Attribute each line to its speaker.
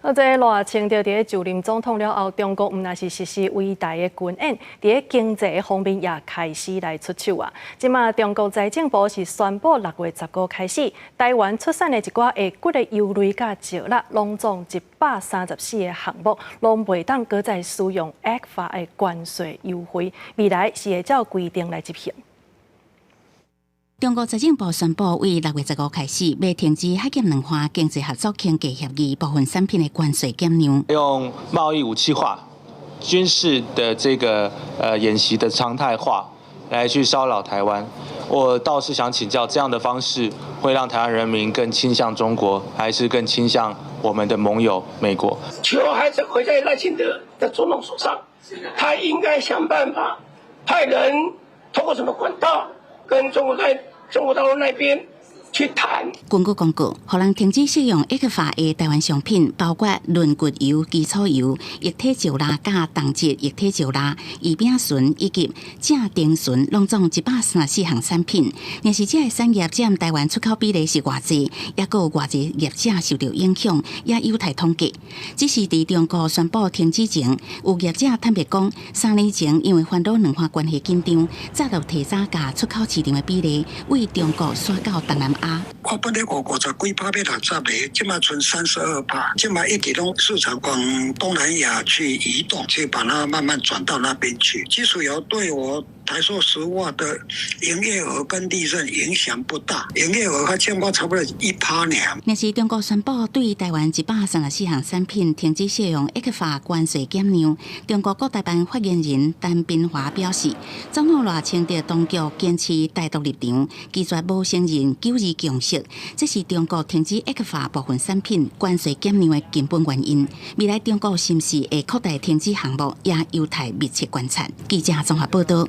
Speaker 1: 啊，這賴清德佇咧就任總統了後，中國毋但是實施圍台的軍演，佇咧經濟方面也開始來出手啊。這馬中國財政部是宣布6月15開始，台灣出產的一寡會骨的油類佮石蠟，攏總134個項目，攏袂當閣再使用 ECFA 的關稅優惠，未來是會照規定來執行。
Speaker 2: 中國財政部宣布，對6月15開始，欲停止海峽兩岸經濟合作框架協議部分產品的關稅減讓。
Speaker 3: 用貿易武器化、軍事的這個演習的常態化，來去騷擾台灣。我倒是想請教，這樣的方式會讓台灣人民更傾向中國，還是更傾向我們的盟友美國？
Speaker 4: 球還是回在賴清德的總統手上，他應該想辦法派人透過什麼管道跟中國在中國大陸那邊去談。
Speaker 2: 根據公告，予人停止適用 ECFA 的台灣商品，包括潤骨油、基礎油、液體石蠟、佮重質液體石蠟、異丙醇以及正丁醇，攏總134項產品。若是這个產業佔台灣出口比例是偌濟，抑閣有偌濟業者受著影響，也有待統計。只是佇中國宣布停止前，有業者坦白講，3年前因為煩惱兩岸關係緊張，早就提早共出口市場的比例對中國徙到東南亞。
Speaker 5: 我本來五十幾趴欲60個，這馬賰32趴，這馬一直攏市場往東南亞去移動，去把它慢慢轉到那邊去。基礎油對我台塑石化的營業額跟利潤影響不大，營業額還佔我差不多1趴爾。
Speaker 2: 若是中國宣布對台灣134項產品停止適用 ECFA 關稅減讓，中國國台辦發言人陳斌華表示，總統賴清德當局堅持台獨立場，拒絕無承認九二共識，這是中國停止 ECFA 部分產品關稅減讓的根本原因。未來中國是毋是會擴大停止項目，也有待密切觀察。記者綜合報道。